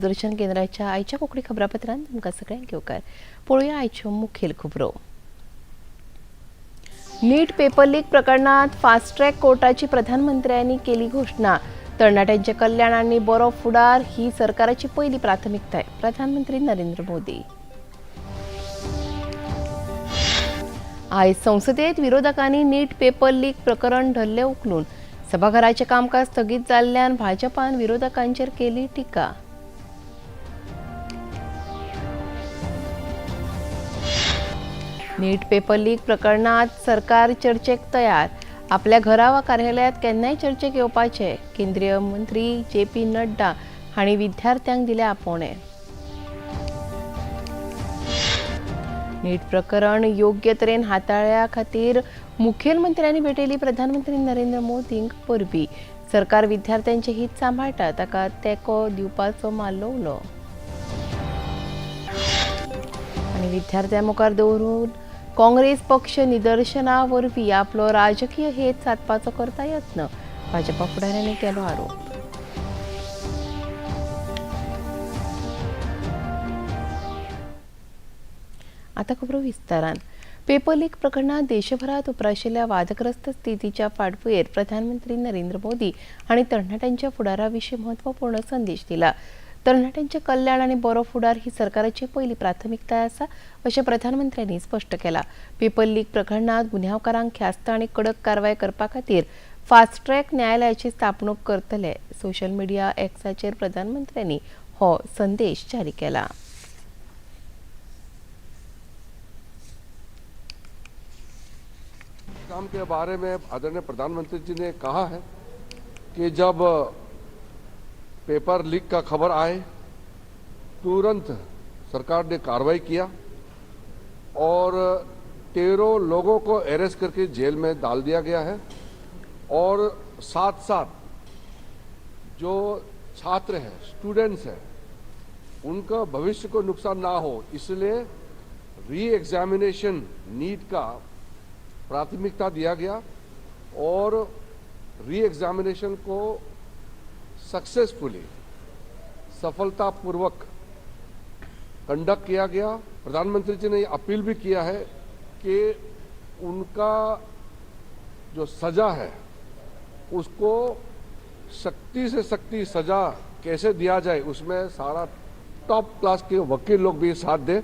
दूरदर्शन केंद्राच्या आयच्या कोंकणी खबरापत्रांत तुमकां सगळ्यांक येवकार. पळोवया आयच्यो मुखेल खबरो. नीट पेपर लीक प्रकरणात फास्ट ट्रॅक कोर्टाची प्रधानमंत्र्यांनी केली घोशणा. तरणाट्यांचें कल्याण आनी बरो फुडार ही सरकाराची पयली प्राथमिकताय, प्रधानमंत्री नरेंद्र मोदी. आयज संसदेत विरोधकांनी नीट पेपर लीक प्रकरण धरलें उखलून. सभाघराचें कामकाज स्थगीत जाल्ल्यान भाजपान विरोधकांचेर केली टिका. नीट पेपर लीक प्रकरणात सरकार चर्चेक तयार. आपल्या घरा वा कार्यालयात केन्नाय चर्चेक येवपाचे, केंद्रीय मंत्री जे पी नड्डा हांणी विद्यार्थ्यांक दिले आपोवणें. नीट प्रकरण योग्य तरेन हाताळ्या खातीर मुखेलमंत्र्यांनी भेटयली प्रधानमंत्री नरेंद्र मोदींक परबी. सरकार विद्यार्थ्यांचे हित सांबाळटा, ताका तेंको दिवपाचो मारलो उलो. आनी विद्यार्थ्यां मुखार दवरून काँग्रेस पक्ष निदर्शना वरवीं आपलो राजकीय हेत सादपाचो करता यत्न, भाजपा फुडाऱ्यांनी केलो आरोप. आतां खबरो विस्तारान. पेपर लीक प्रकरणात देशभरात उप्राशिल्ल्या वादग्रस्त स्थितीच्या फाटभुंयेर प्रधानमंत्री नरेंद्र मोदी हांणी तरणाट्यांच्या फुडारा विशीं म्हत्वपूर्ण संदेश दिला. तरणाट्यांचें कल्याण आनी बरो फुडार ही सरकाराची पयली प्राथमिकताय आसा अशें प्रधानमंत्र्यांनी स्पश्ट केलां. पेपर लीक प्रकरणात गुन्यांवकारांक ख्यास्त आनी कडक कारवाय करपा खातीर फास्ट ट्रॅक न्यायालयाची स्थापणूक करतले. सोशल मिडिया एक्साचेर प्रधानमंत्र्यांनी हो संदेश जारी केला. काम के बारे में आदरणीय प्रधानमंत्री जी ने कहा है कि जब पेपर लीक का खबर आए तुरंत सरकार ने कार्रवाई किया और 13 लोगों को अरेस्ट करके जेल में डाल दिया गया है और साथ साथ जो छात्र हैं, स्टूडेंट्स हैं, उनका भविष्य को नुकसान ना हो इसलिए री एग्जामिनेशन नीट का प्राथमिकता दिया गया और री एग्जामिनेशन को सक्सेसफुली सफलतापूर्वक कंडक्ट किया गया. प्रधानमंत्री जी ने अपील भी किया है कि उनका जो सजा है उसको सख्ती से सख्ती सजा कैसे दिया जाए उसमें सारा टॉप क्लास के वकील लोग भी साथ दें.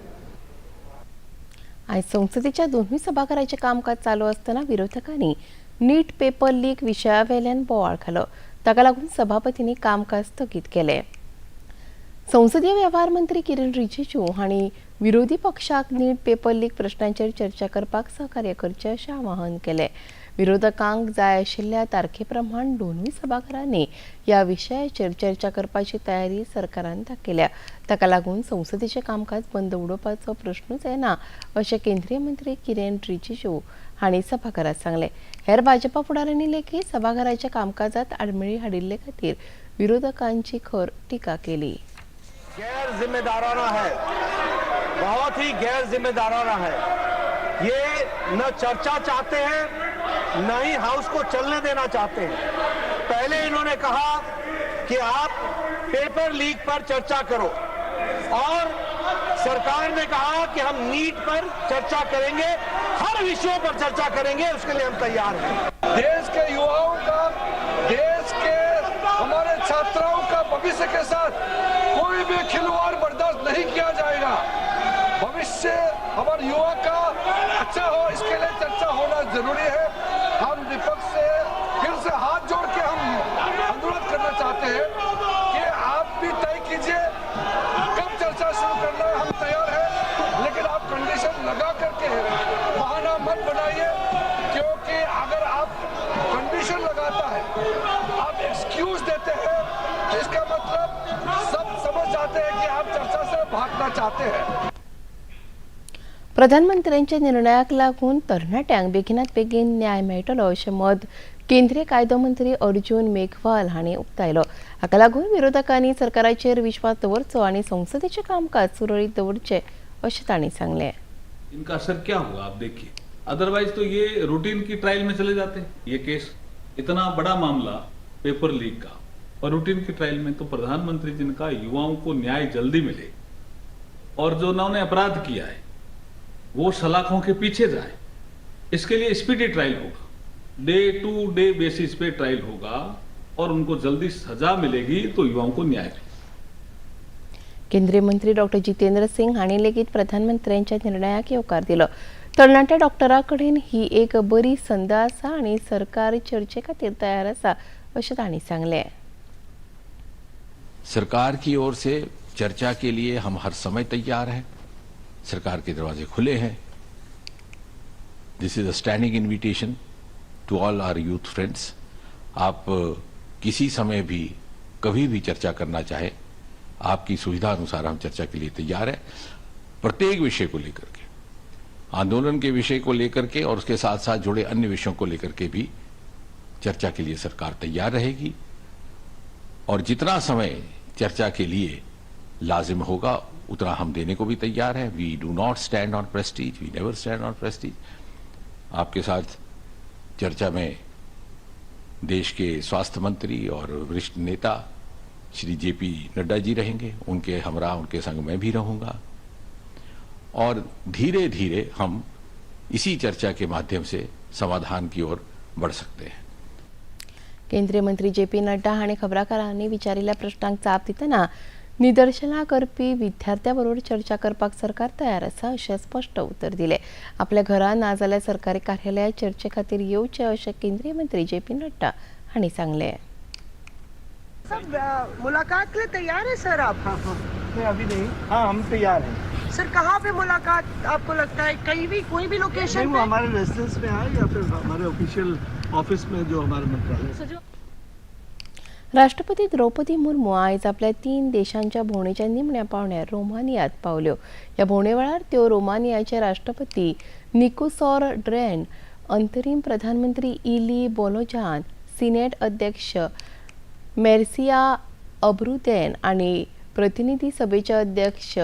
आज संसदेच्या दोन्ही सभाघराचें कामकाज चालू आसतना विरोधकांनी नीट पेपर लीक विशयावेल्यान बोवाळ घालो. ताका लागून सभापतींनी कामकाज स्थगीत केलें. संसदीय वेव्हार मंत्री किरण रिजिजू हांणी विरोधी पक्षाक नीट पेपर लीक प्रश्नांचेर चर्चा करपाक सहकार्य करचें अशें आवाहन केलें. विरोधकांक जाय आशिल्ल्या तारखे प्रमाण दोनूय सभाघरांनी ह्या विशयाचेर चर्चा करपाची तयारी सरकारान दाखयल्या. ताका लागून संसदेचें कामकाज बंद उडोवपाचो प्रश्नूच येना अशें केंद्रीय मंत्री किरण रिजिजू हांणी सभाघरात सांगलें. हेर भाजपा फुडाऱ्यांनी लेगीत सभाघराच्या कामकाजात आडमेळी हाडिल्ले खातीर विरोधकांची खर टिका केली. गैर जिम्मेदाराना है, बहुत ही गैर जिम्मेदाराना है. ये न चर्चा चाहते हैं न ही हाउस को चलने देना चाहते हैं. पहले इन्होंने कहा कि आप पेपर लीक पर चर्चा करो और सरकार ने कहा कि हम नीट पर चर्चा करेंगे, हर विषयों पर चर्चा करेंगे, उसके लिए हम तैयार हैं. देश के युवाओं का, देश के हमारे छात्राओं का भविष्य के साथ कोई भी खिलवाड़ बर्दाश्त नहीं किया जाएगा. भविष्य हमारे युवा का अच्छा हो इसके लिए चर्चा होना जरूरी है. हम विपक्ष से फिर से हाथ जोड़ के हम अनुरोध करना चाहते हैं कि आप भी तय कीजिए कब चर्चा शुरू करना है, हम तैयार हैं, लेकिन आप कंडीशन लगा करके बहाना मत बनाइए, क्योंकि अगर आप कंडीशन लगाता है, आप एक्सक्यूज देते हैं, तो इसका मतलब सब समझ जाते हैं कि आप चर्चा से भागना चाहते हैं. प्रधानमंत्र्यांच्या निर्णयाक लागून तरणाट्यांक बेगिनात बेगीन न्याय मेळटलो अशें मत केंद्रीय कायदो मंत्री अर्जुन मेघवाल हांणी उक्तायलो. हाका लागून विरोधकांनी सरकाराचेर विश्वास दवरचो आनी संसदेचें कामकाज सुरळीत दवरचें अशें तांणी सांगलें. इनका असर क्या हुआ आप देखिए. अदरवाइज तो ये रूटीन की ट्रायल में चले जाते. ये केस इतना बड़ा मामला पेपर लीक का, और रूटीन की ट्रायल में तो प्रधानमंत्री जी ने कहा युवाओं को न्याय जल्दी मिले और जो उन्होंने अपराध किया है वो सलाखों के पीछे जाए, इसके लिए स्पीडी ट्रायल होगा, डे टू डे बेसिस पे ट्रायल होगा और उनको जल्दी सजा मिलेगी तो युवाओं को न्याय मिलेगा। केंद्रीय मंत्री डॉक्टर जितेंद्र सिंग हांणी लेगीत प्रधानमंत्र्यांच्या निर्णयाक येवकार दिलो। तरणाट्या डॉक्टरा कडेन ही एक बरी संद आसा आनी सरकार चर्चे खातीर तयार आसा अशें तांणी सांगलें। सरकार की ओर से चर्चा के लिए हम हर समय तैयार हैं, सरकार के दरवाजे खुले हैं। This is a standing invitation to all our youth friends. आप किसी समय भी कभी भी चर्चा करना चाहे, आपकी सुविधा अनुसार हम चर्चा के लिए तैयार हैं। प्रत्येक विषय को लेकर के, आंदोलन के विषय को लेकर के और उसके साथ साथ जुड़े अन्य विषयों को लेकर के भी चर्चा के लिए सरकार तैयार रहेगी और जितना समय चर्चा के लिए लाजिम होगा उतना हम देने को भी तैयार हैं। We do not stand on prestige, we never stand on prestige. आपके साथ चर्चा में देश के स्वास्थ्य मंत्री और वरिष्ठ नेता श्री जेपी नड्डा जी रहेंगे, उनके हमरा उनके संग मैं भी रहूंगा और धीरे धीरे हम इसी चर्चा के माध्यम से समाधान की ओर बढ़ सकते हैं। केंद्रीय मंत्री जे पी नड्डा हांणी खबराकारांनी विचारिल्ल्या प्रश्नांक जाप दितना निदर्शनां करपी विद्यार्थ्यां बरोबर चर्चा करपाक सरकार तयार आसा अशें स्पश्ट उतर दिलें। आपल्या घरा नाजाल्यार सरकारी कार्यालयात चर्चे खातीर येवचें अशें केंद्रीय मंत्री जे पी नड्डा हांणी सांगलें। सब मुलाकात के लिए तैयार है सर आप? हाँ हाँ, नहीं अभी नहीं, हाँ हम तैयार हैं। सर कहाँ पे मुलाकात आपको लगता है, कहीं भी कोई भी लोकेशन? नहीं, वो हमारे रेजिडेंस में आए या फिर हमारे ऑफिशियल ऑफिस में जो हमारे मंत्रालय। राष्ट्रपती द्रौपदी मुर्मू आयज आपल्या 3 देशांच्या भोंवडेच्या निमण्या पावण्यार रोमानियांत पावल्यो। ह्या भोंवडे वेळार त्यो रोमानियाचे राष्ट्रपती निकुसॉर ड्रेन, अंतरीम प्रधानमंत्री इली बोलोजान, सिनेट अध्यक्ष मेर्सिया अब्रुदेन आनी प्रतिनिधी सभेचे अध्यक्ष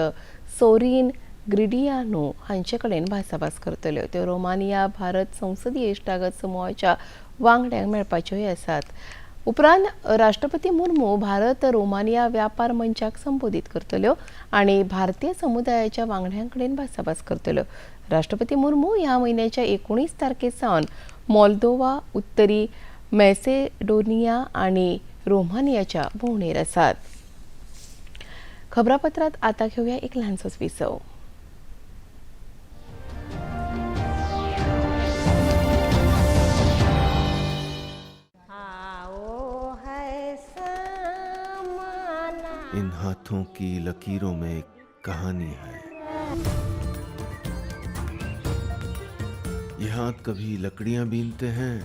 सोरीन ग्रिडियानो हांचे कडेन भासाभास करतल्यो। त्यो रोमानिया भारत संसदीय इश्टागत समुहाच्या वांगड्यांक मेळपाच्योय आसात। उपरांत राष्ट्रपती मुर्मू भारत रोमानिया व्यापार मंचाक संबोधीत करतल्यो आनी भारतीय समुदायाच्या वांगड्यां कडेन भासाभास करतल्यो। राष्ट्रपती मुर्मू ह्या म्हयन्याच्या 19 तारखे सावन मोल्दोवा, उत्तरी मॅसेडोनिया आनी रोमानियाच्या भोंवडेर आसात। खबरापत्रात आता घेऊया एक ल्हानसोच विसव। इन हाथों की लकीरों में एक कहानी है। ये हाथ कभी लकड़ियां बीनते हैं,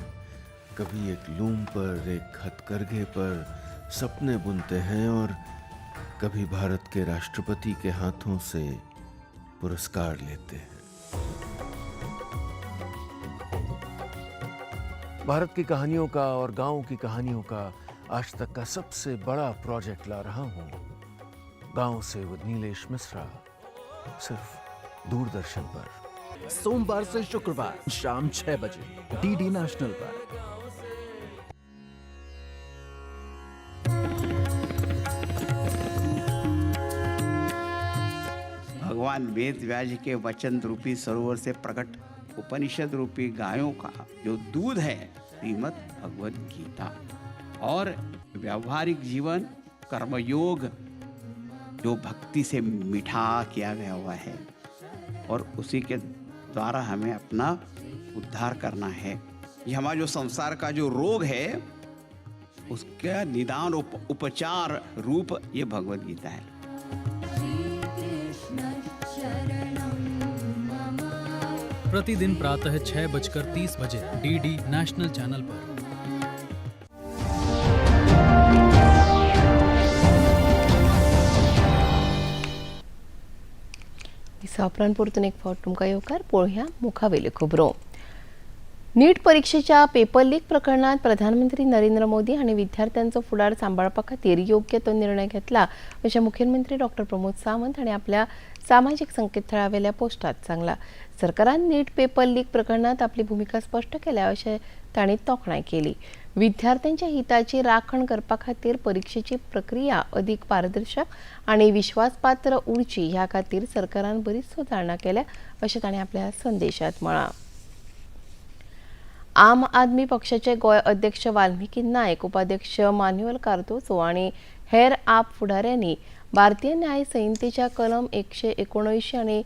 कभी एक लूम पर, एक हथकरघे पर सपने बुनते हैं और कभी भारत के राष्ट्रपति के हाथों से पुरस्कार लेते हैं। भारत की कहानियों का और गांव की कहानियों का आज तक का सबसे बड़ा प्रोजेक्ट ला रहा हूं, गांव से विद नीलेश मिश्रा, सिर्फ दूरदर्शन पर। सोमवार से शुक्रवार शाम 6 बजे डीडी नेशनल पर। भगवान वेद व्यास के वचन रूपी सरोवर से प्रकट उपनिषद रूपी गायों का जो दूध है, श्रीमद् भगवद गीता, और व्यावहारिक जीवन कर्मयोग जो भक्ति से मीठा किया गया हुआ है और उसी के द्वारा हमें अपना उद्धार करना है। ये हमारा जो संसार का जो रोग है उसका निदान उपचार रूप ये भगवद गीता है। प्रतिदिन प्रातः 6:30 बजे डीडी नेशनल चैनल पर। दिसा उपरांत परतून एक फावट तुमकां येवकार। पळोवया मुखावेल्यो खबरो। नीट परीक्षेच्या पेपर लीक प्रकरणात प्रधानमंत्री नरेंद्र मोदी हांणी विद्यार्थ्यांचो फुडार सांबाळपा खातीर योग्य तो निर्णय घेतला अशें मुखेलमंत्री डॉक्टर प्रमोद सावंत हांणी आपल्या सामाजीक संकेतथळावेल्या पोस्टात सांगला. सरकारान नीट पेपर लीक प्रकरणात आपली भुमिका स्पश्ट केल्या अशें तांणी तोखणाय केली. विद्यार्थ्यांच्या हिताची राखण करपा खातीर परीक्षेची प्रक्रिया अदीक पारदर्शक आनी विश्वासपात्र उरची ह्या खातीर सरकारान बरीच सुदारणा केल्या अशें तांणी आपल्या संदेशात म्हळां. आम आदमी पक्षाचे गोंय अध्यक्ष वाल्मिकी नायक, उपाध्यक्ष मान्युएल कार्दोजो आनी हेर आप फुडाऱ्यांनी भारतीय न्याय संहितेच्या कलम 179 आनी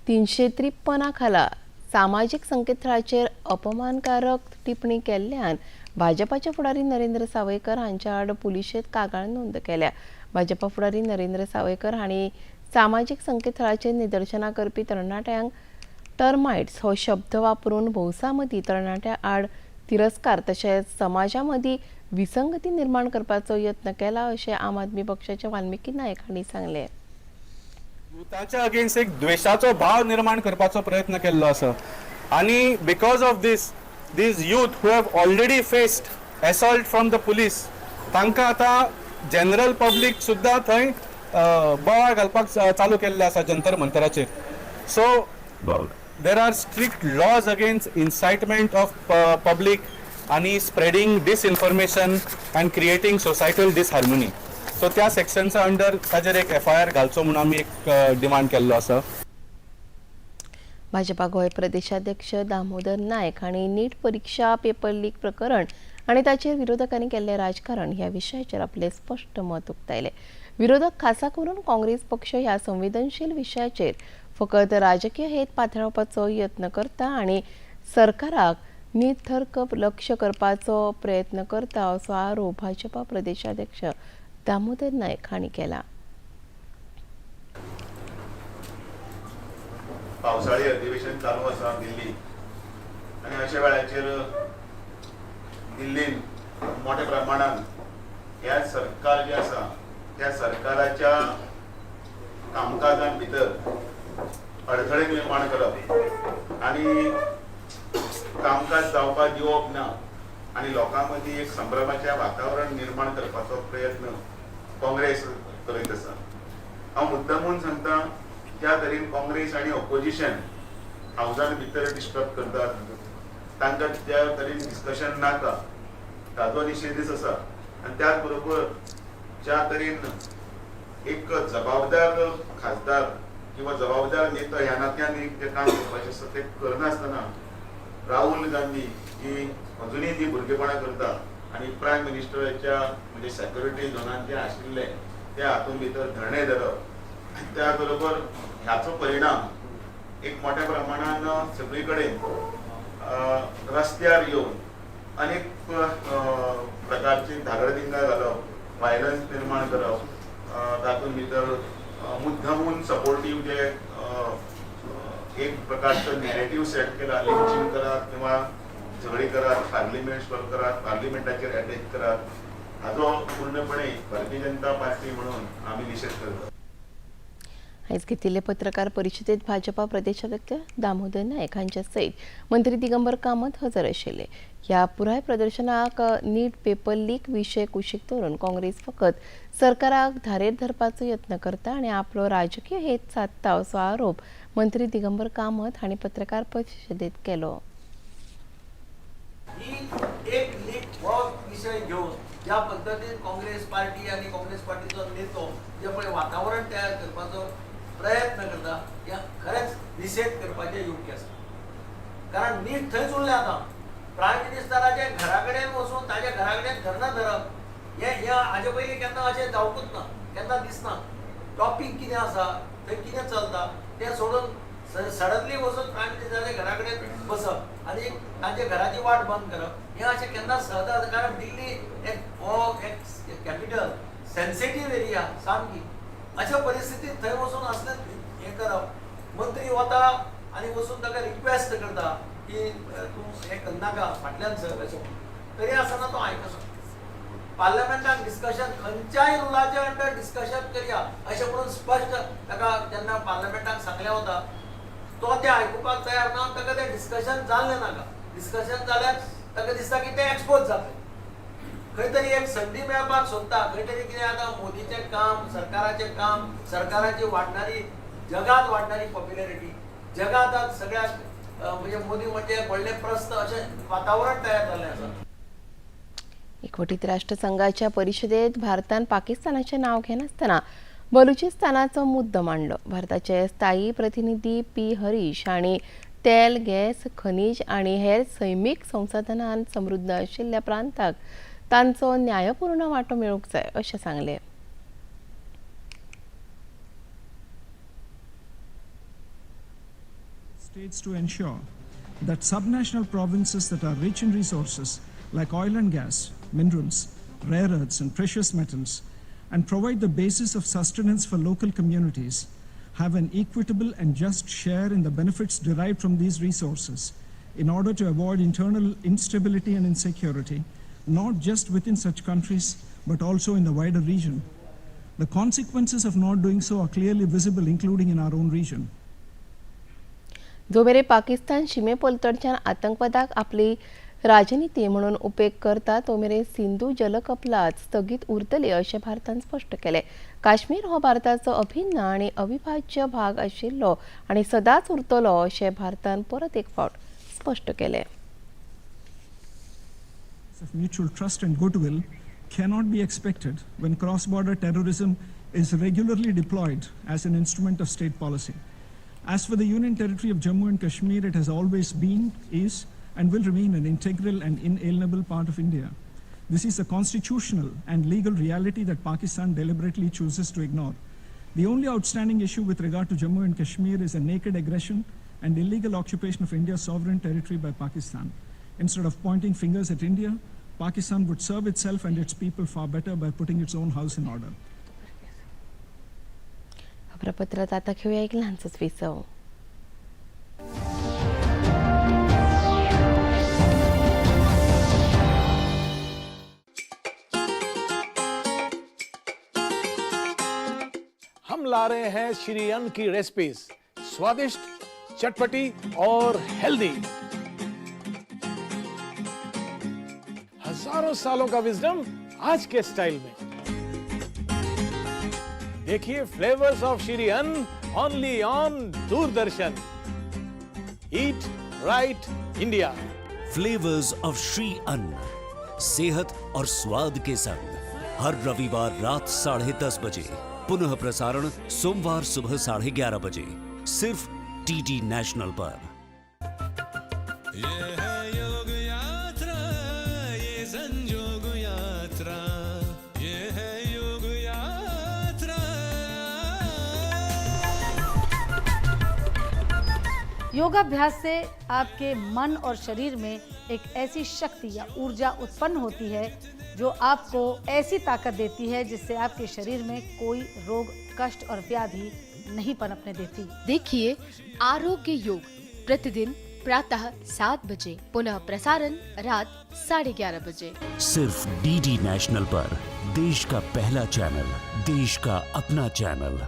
353 खाला सामाजीक संकेतथळाचेर अपमानकारक टिप्पणी केल्ल्यान भाजपाचे फुडारी नरेंद्र सावयकर हांच्या आड पुलिशेंत कागाळ नोंद केल्या. भाजपा फुडारी नरेंद्र सावयकर हांणी सामाजीक संकेतथळाचेर निदर्शनां करपी तरणाट्यांक टर्माइट्स हो शब्द वापरून भौसा मदीं तरणाट्यां आड तिरस्कार तशेंच समाजा मदीं विसंगती निर्माण करपाचो यत्न केला अशें आम आदमी पक्षाचे वाल्मिकी नायक हांणी सांगलें. युथाच्या अगेन्स्ट एक द्वेशाचो भाव निर्माण करपाचो प्रयत्न केल्लो आसा आनी because of this these youth who have already faced assault from the police तांकां आतां जनरल पब्लीक सुद्दां थंय बोवाळ घालपाक चालू केल्लें आसा Jantar मंतराचेर. So there are strict laws against incitement of public आणि spreading disinformation and creating societal disharmony. So त्या सेक्शनचा अंडर ताजेर एक एफआयआर घालचो म्हणून आमी एक डिमांड केल्लो आसा. भाजपा गोंय प्रदेशाध्यक्ष दामोदर नायक हांणी नीट परीक्षा पेपर लीक प्रकरण आनी ताचेर विरोधकांनी केल्लें राजकारण ह्या विशयाचेर आपलें स्पश्ट मत उक्तायलें. विरोधक खासा करून काँग्रेस पक्ष ह्या संवेदनशील विशयाचेर फकत राजकीय हेत पातळावपाचो यत्न करता आनी सरकाराक निथर्क लक्ष करपाचो प्रयत्न करता असो आरोप भाजपा प्रदेशाध्यक्ष दामोदर नायक हांणी केला. पावसाळी अधिवेशन चालू आसा दिल्ली आनी अशा वेळाचेर दिल्लीन मोठ्या प्रमाणान ह्या सरकार जें आसा त्या सरकाराच्या कामकाजान भितर अडथळे निर्माण करप आनी कामकाज जावपाक दिवप ना आनी लोकां मदीं एक संभ्रमाचें वातावरण निर्माण करपाचो प्रयत्न काँग्रेस करीत आसा. हांव मुद्दामून सांगता, ज्या तरेन काँग्रेस आनी ऑपोजिशन हावजान भितर डिस्टर्ब करतात, तांकां ज्या तरेन डिस्कशन नाका ताजो निशेधच आसा. आनी त्याच बरोबर ज्या तरेन एक जबाबदार खासदार किंवा जबाबदार नेतो ह्या नात्यान एक जें काम करपाचें आसा तें करनासतना राहुल गांधी जी अजुनूय ती भुरगेपणां करता आनी प्रायम मिनिस्टराच्या म्हणजे सेक्युरिटी झोनान जे आशिल्ले त्या हातून भितर धरणे धरप, त्या बरोबर ह्याचो परिणाम एक मोठ्या प्रमाणान सगळी कडेन रस्त्यार येवन अनेक प्रकारची धागडधिंगा घालप, वायलन्स निर्माण करप, तातूंत भितर मुद्दामून सपोर्टीव जे एक प्रकारचो नॅरेटीव सेट केला, लिंचिंग करात किंवा झगडी करात, पार्लिमेंट स्टॉप करात, पार्लिमेंटाचेर अटॅक करात, हाजो पूर्णपणे भारतीय जनता पार्टी म्हणून आमी निशेध करतात. आयज घेतिल्ले पत्रकार परिशदेत भाजपा प्रदेशाध्यक्ष दामोदर नायक हांच्या सयत मंत्री दिगंबर कामत हजर आशिल्ले. ह्या पुराय प्रदर्शनाक नीट पेपर लीक विशय कुशीक दवरून काँग्रेस फकत सरकाराक धारेर धरपाचो यत्न करता आनी आपलो राजकीय हेत सादता असो आरोप मंत्री दिगंबर कामत हांणी पत्रकार परिशदेत केलो. ही एक लीक हो विशय घेवन ज्या पद्दतीन काँग्रेस पार्टी आनी काँग्रेस पार्टीचो नेतो जे पळय वातावरण तयार करपाचो प्रयत्न करता, हे खरेंच निशेध करपाचें योग्य आसा. कारण नीट थंयच उरलें. आतां प्रायम मिनिस्टराच्या घरा कडेन वचून ताच्या घरा कडेन धरणां धरप हें हाजे पयलीं केन्ना अशें जावंकूच ना, केन्ना दिसना. टॉपीक कितें आसा, थंय कितें चलता तें सोडून सडनली वचून प्रायम मिनिस्टराच्या घरा कडेन बसप आनी तांच्या घराची वाट बंद करप हें अशें केन्नाच सहज. कारण दिल्ली एक हो एक कॅपिटल सेन्सिटीव एरिया सामकी. अशा परिस्थितीत थंय वचून असलें हें करप, मंत्री वता आनी वचून ताका रिक्वेस्ट करता की तूं हें करनाका, फाटल्यान सर अशें, तरी आसतना तो आयकना. पार्लमेंटाक डिस्कशन खंयच्याय रुलाच्या अंडर डिस्कशन करया अशें म्हणून स्पश्ट ताका जेन्ना पार्लमेंटाक सांगलें वता तो तें आयकुपाक तयार ना, ताका तें डिस्कशन जाल्लें नाका. डिस्कशन जाल्यार ताका दिसता की ते एक्सपोज जातले. खंय तरी एक संदी मेळपाक सोदता, खंय तरी कितें आतां मोदीचें काम, सरकाराचें काम, सरकाराची वाडणारी जगांत वाडणारी पॉप्युलरिटी, जगांत आज सगळ्याक म्हणजे मोदी म्हणजे एक व्हडलें प्रस्न अशें वातावरण तयार जाल्लें आसा. एकवटीत राष्ट्रसंघाच्या परिषदेत भारतान पाकिस्तानाचें नांव घेनासतना बलुचिस्तानाचो मुद्दो मांडलो. भारताचे स्थायी प्रतिनिधी पी हरीश हांणी तेल, गॅस, खनीज आनी हेर सैमीक संसाधनान समृद्ध आशिल्ल्या प्रांताक तांचो न्यायपूर्ण वांटो मेळूंक जाय अशें सांगलें. States to ensure that subnational provinces that are rich in resources like oil and gas, minerals, rare earths and precious metals, and provide the basis of sustenance for local communities, have an equitable and just share in the benefits derived from these resources in order to avoid internal instability and insecurity, not just within such countries, but also in the wider region. The consequences of not doing so are clearly visible, including in our own region. जो मेरे पाकिस्तान शिमे पलतडच्यान आतंकवादाक आपली राजनीती म्हणून उपेग करता तो मेरेन सिंधू जलकपलात स्थगीत उरतली अशें भारतान स्पश्ट केलें. काश्मीर हो भारताचो अभिन्न आनी अविभाज्य भाग आशिल्लो आनी सदांच उरतलो अशें भारतान परत एक फावट स्पश्ट केलें. Of mutual trust and goodwill cannot be expected when cross-border terrorism is regularly deployed as an instrument of state policy. As for the Union Territory of Jammu and Kashmir, it has always been, is, and will remain an integral and inalienable part of India. This is a constitutional and legal reality that Pakistan deliberately chooses to ignore. The only outstanding issue with regard to Jammu and Kashmir is a naked aggression and illegal occupation of India's sovereign territory by Pakistan. Instead of pointing fingers at India, Pakistan would serve itself and its people far better by putting its own house in order. खबरापत्रात आता घेऊया एक लहानसंच विसव. हम ला रहे हैं श्री अन्न की recipes, स्वादिष्ट, चटपटी और हेल्दी। हजारों सालों का विजडम आज के स्टाइल में। देखिए flavours of Shri Anna only on Doordarshan. Eat right India. Flavours of Shri Anna, सेहत और स्वाद के संग, हर रविवार रात 10:30 बजे, पुनः प्रसारण सोमवार सुबह 11:30 बजे, सिर्फ डीडी नेशनल पर। ये है योग यात्रा, ये संजोग यात्रा, ये है योग यात्रा। योगाभ्यास से आपके मन और शरीर में एक ऐसी शक्ति या ऊर्जा उत्पन्न होती है जो आपको ऐसी ताकत देती है जिससे आपके शरीर में कोई रोग, कष्ट और व्याधि नहीं पनपने देती। देखिए आरोग्य योग प्रतिदिन प्रातः 7 बजे, पुनः प्रसारण रात 11:30 बजे, सिर्फ डीडी नेशनल पर, देश का पहला चैनल, देश का अपना चैनल।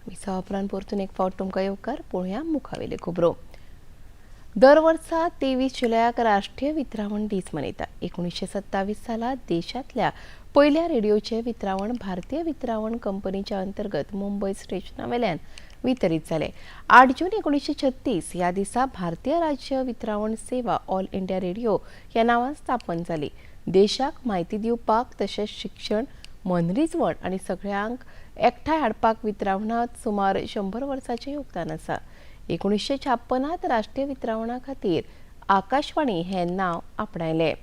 विसवा उपरांत परतून एक फावट तुमकां येवकार. पळोवया मुखावेल्यो खबरो. दर वर्सा 23 जुलयाक राष्ट्रीय वितरावण दीस मनयता. 1927 सालात देशांतल्या पयल्या रेडियोचें वितरावण भारतीय वितरावण कंपनीच्या अंतर्गत मुंबय स्टेशना वेल्यान वितरीत जालें. 8 जून 1936 ह्या दिसा भारतीय राज्य वितरावण सेवा ऑल इंडिया रेडियो ह्या नांवान स्थापन जाली. देशाक म्हायती दिवपाक तशेंच शिक्षण, मनरिजवण आनी सगळ्यांक एकठांय हाडपाक वितरावणांत सुमार 100 वर्सांचें योगदान आसा. 1956 राष्ट्रीय वितरावणा खातीर आकाशवाणी हें नांव आपणायलें.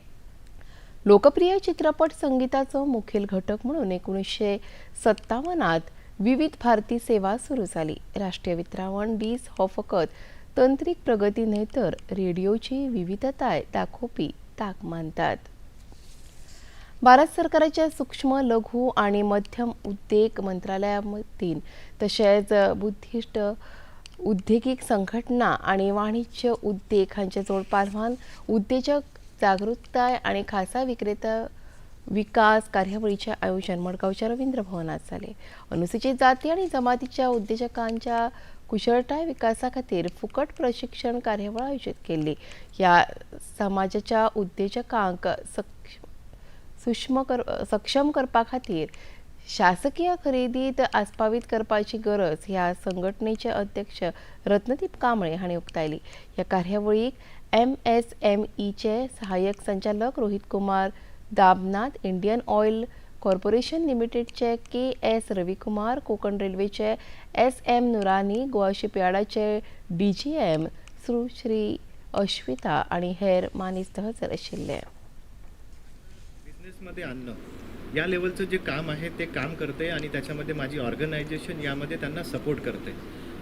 लोकप्रिय चित्रपट संगीताचो मुखेल घटक म्हणून 1957 विविध भारती सेवा सुरू जाली. राष्ट्रीय वितरावण दीस हो फकत तंत्रीक प्रगती न्हय तर रेडियोची विविधताय दाखोवपी ताक मानतात. भारत सरकाराच्या सूक्ष्म, लघु आणि मध्यम उद्योग मंत्रालया वतीन तशेंच बुद्धिस्ट उद्देगीक संघटना आणि वाणिज्य उद्देग हांचे जोडपालवान उद्देजक जागृताय आणि खासा विक्रेता विकास कार्यावळीचें आयोजन मडगांवच्या रवींद्र भवनात जालें. अनुसूचित जाती आनी जमातीच्या उद्देजकांच्या कुशळटाय विकासा खातीर फुकट प्रशिक्षण कार्यावळ आयोजीत केल्ली. ह्या समाजाच्या उद्देजकांक सक्षम करपा खातीर शासकीय खरेदीत आस्पावीत करपाची गरज ह्या संघटनेचे अध्यक्ष रत्नदीप कांबळे हांणी उक्तायली. ह्या कार्यावळीक MSMEचे सहाय्यक संचालक Rohit Kumar Dabnath, Indian Oil Corporation लिमिटेडचे KS Ravikumar, Konkan रेल्वेचे SM Nurani, Goa शिपयार्डाचे DGM सुश्री अश्विता आनी हेर मानेस्त हजर आशिल्ले. बिझनेसमध्ये आणणं या लेवलचं जे काम आहे ते काम करते आणि त्याच्यामध्ये माझी ऑर्गनायझेशन यामध्ये त्यांना सपोर्ट करते.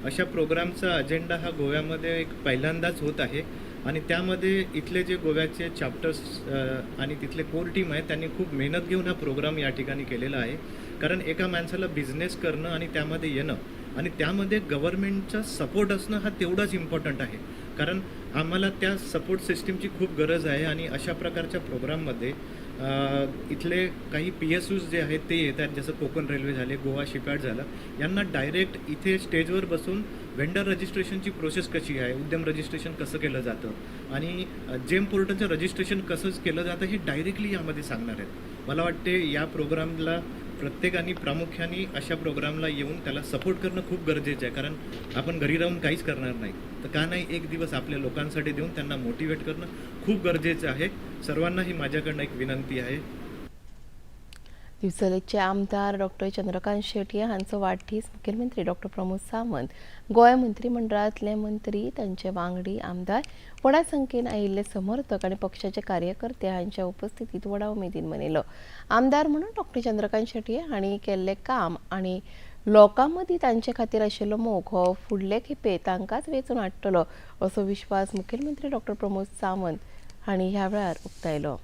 अशा प्रोग्रामचा अजेंडा हा गोव्यामध्ये एक पहिल्यांदाच होत आहे आणि त्यामध्ये इथले जे गोव्याचे चॅप्टर्स आणि तिथले कोर टीम आहे त्यांनी खूप मेहनत घेऊन हा प्रोग्राम या ठिकाणी केलेला आहे. कारण एका माणसाला बिझनेस करणं आणि त्यामध्ये येणं आणि त्यामध्ये गव्हर्नमेंटचा सपोर्ट असणं हा तेवढाच इम्पॉर्टंट आहे. कारण आम्हाला त्या सपोर्ट सिस्टीमची खूप गरज आहे आणि अशा प्रकारच्या प्रोग्राममध्ये इथले काही PSUs जे आहेत ते येतात, जसं कोकण रेल्वे झाले, गोवा शिपयार्ड झालं, यांना डायरेक्ट इथे स्टेजवर बसून व्हेंडर रजिस्ट्रेशनची प्रोसेस कशी आहे, उद्यम रजिस्ट्रेशन कसं केलं जातं आणि जेम पोर्टलचं रजिस्ट्रेशन कसं केलं जातं हे डायरेक्टली यामध्ये सांगणार आहेत. मला वाटते या प्रोग्रामला प्रत्येकाने प्रामुख्याने अशा प्रोग्रामला येऊन त्याला सपोर्ट करणं खूप गरजेचं आहे. कारण आपण घरी राहून काहीच करणार नाही, तर का नाही एक दिवस आपल्या लोकांसाठी देऊन त्यांना मोटिवेट करणं खूप गरजेचं आहे. सर्वांना ही माझ्याकडनं एक विनंती आहे. दिवचलेचे आमदार डॉक्टर चंद्रकांत शेट्ये हांचो वाडदीस मुख्यमंत्री डॉक्टर प्रमोद सावंत, गोंय मंत्रिमंडळांतले मंत्री, तांचे वांगडी आमदार, व्हडा संख्येन आयिल्ले समर्थक आनी पक्षाचे कार्यकर्ते हांच्या उपस्थितीत व्हडा उमेदीन मनयलो. आमदार म्हणून डॉक्टर चंद्रकांत शेट्ये हांणी केल्लें काम आनी लोकां मदीं तांचे खातीर आशिल्लो मोग हो फुडले खेपे तांकांच वेंचून हाडटलो असो विश्वास मुख्यमंत्री डॉक्टर प्रमोद सावंत हांणी ह्या वेळार उक्तायलो.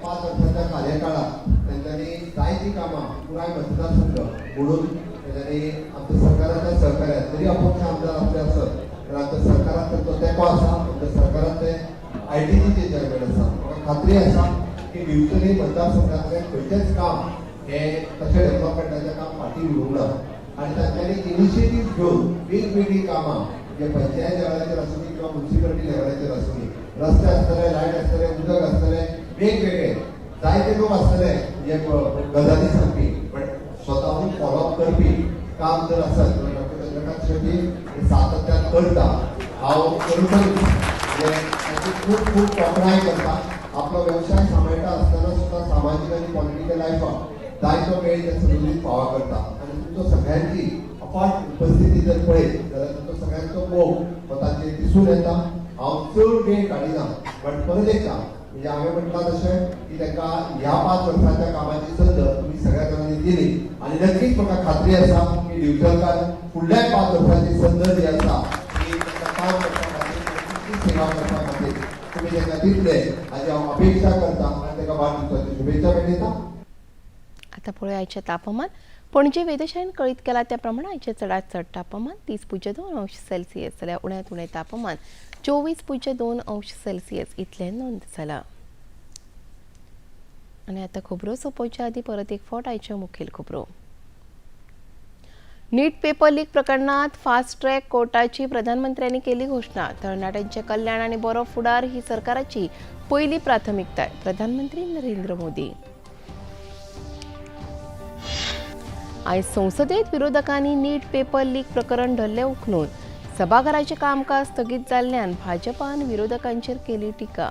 5 वर्सांच्या कार्यकाळात तेंच्यांनी जायतीं कामां पुराय मतदारसंघ म्हणून तेंच्यांनी आमच्या सरकाराच्या सहकार्यात जरी अपक्ष आमदार आसले आसत तर आमच्या सरकारान तांचो तेंको आसा. आमच्या सरकारान ते IDCचे चेअरमॅन आसा. म्हाका खात्री आसा की दिवचले मतदारसंघांतलें खंयचेंच काम हें तशें डेव्हलपमेंटाचें काम फाटीं उरूंक ना आनी तांच्यांनी इनिशिएटीव घेवन वेगवेगळीं कामां जे पंचायत लेवलाचेर आसूं किंवा मुन्सिपालिटी लेवलाचेर आसूं, रस्ते आसतले, लायट आसतले, उदक आसतले, वेगवेगळे जायते लोक आसतले जे गजाली सांगपी, बट स्वताहून फॉलोअप करपी काम जर आसत जाल्यार डॉक्टर चंद्रकांत शेट्ये हे सातत्यान करता. हांव खरोखर तांची खूब खूब तोखणाय करता. आपलो वेवसाय सांबाळटा आसतना सुद्दां सामाजीक आनी पॉलिटिकल लायफाक जायतो वेळ ते सदोदीत फावो करता आनी तुमचो सगळ्यांची अफाट उपस्थिती जर पळयत जाल्यार तुमचो सगळ्यांचो मोग हो तांचेर दिसून येता. हांव चड वेळ काडिना, बट परत एकदां म्हणजे हांवें म्हटलां तशें की तांकां ह्या 5 वर्सांच्या कामाची संद तुमी सगळ्या जाणांनी दिली आनी नक्कीच म्हाका खात्री आसा की दिवचलकार फुडल्या 5 वर्सांची संद जी आसा ती तांकां काम करपा खातीर, सेवा करपा खातीर तुमी तांकां दितले हाची हांव अपेक्षा करता आनी तांकां वाडदिवसाच्यो शुभेच्छा भेटयता. आतां पळोवया आयचें तापमान. पणजे वेधशाळेन कळीत केला त्या प्रमाण आयचें चडांत चड तापमान 30.2 अंश सेल्सियस जाल्यार उण्यांत उणें तापमान 24.2 अंश सेल्सियस इतलें नोंद जालां. आनी आतां खबरो सोंपोवच्या आदीं परत एक फावट आयच्यो मुखेल खबरो. नीट पेपर लीक प्रकरणांत फास्ट ट्रॅक कोर्टाची प्रधानमंत्र्यांनी केली घोशणा. तरणाट्यांचें कल्याण आनी बरो फुडार ही सरकाराची पयली प्राथमिकताय, प्रधानमंत्री नरेंद्र मोदी. आयज संसदेत विरोधकांनी नीट पेपर लीक प्रकरण धरलें उखलून सभाघराचें कामकाज स्थगीत जाल्ल्यान भाजपान विरोधकांचेर केली टिका.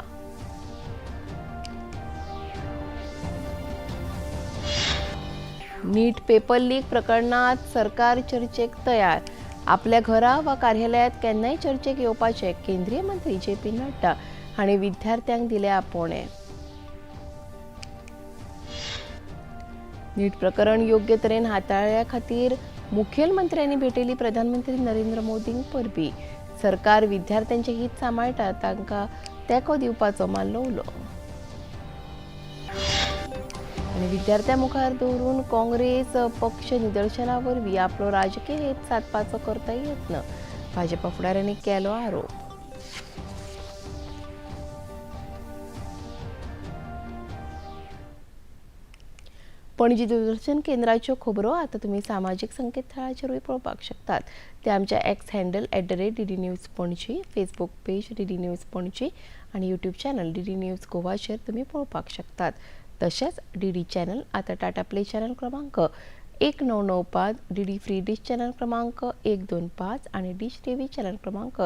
नीट पेपर लीक प्रकरणात सरकार चर्चेक तयार, आपल्या घरा वा कार्यालयात केन्नाय चर्चेक येवपाचें केंद्रीय मंत्री JP Nadda हांणी विद्यार्थ्यांक दिलें आपोवणें. नीट प्रकरण योग्य तरेन हाताळ्या खातीर मुखेलमंत्र्यांनी भेटयली प्रधानमंत्री नरेंद्र मोदींक परबी. सरकार विद्यार्थ्यांचे हित सांबाळटा, तांकां तेंको दिवपाचो मारलो उलो. आनी विद्यार्थ्यां मुखार दवरून काँग्रेस पक्ष निदर्शना वरवीं आपलो राजकीय हेत सादपाचो करता यत्न, भाजपा फुडाऱ्यांनी केलो आरोप. पणजी दूरदर्शन केंद्राच्यो खबरो आतां तुमी सामाजीक संकेतथळाचेरूय पळोवपाक शकतात. ते आमच्या X handle @DD News Panaji, Facebook page DD News Panaji आनी यूट्यूब चॅनल डीडी न्यूज गोवाचेर तुमी पळोवपाक शकतात. तशेंच डीडी चॅनल आतां टाटा प्ले चॅनल क्रमांक 1995, डीडी फ्री डिश चॅनल क्रमांक 125 आनी डिश टीव्ही चॅनल क्रमांक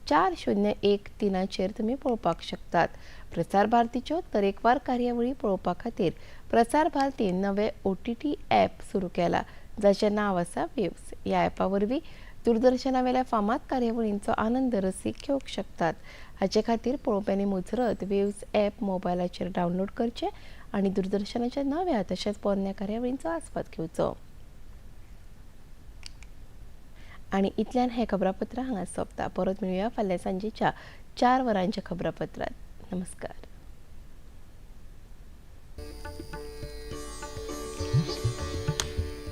4013चेर तुमी पळोवपाक शकतात. प्रसार भारतीच्यो तरेकवार कार्यावळी पळोवपा खातीर प्रसार भारतीन नवे OTT app सुरू केला, जाचें नांव आसा वेव्स. ह्या ॲपा वरवीं दूरदर्शनावेल्या फामाद कार्यावळींचो आनंद रसीक घेवंक शकतात. हाचे खातीर पळोवप्यांनी मुजरत वेव्स ॲप मोबायलाचेर डावनलोड करचें आनी दूरदर्शनाच्या नव्या तशेंच पोरण्या कार्यावळींचो आस्वाद घेवचो. आनी इतल्यान हें खबरापत्र हांगा सोंपता. परत मेळुया फाल्यां सांजेच्या 4 वरांच्या खबरापत्रांत. नमस्कार.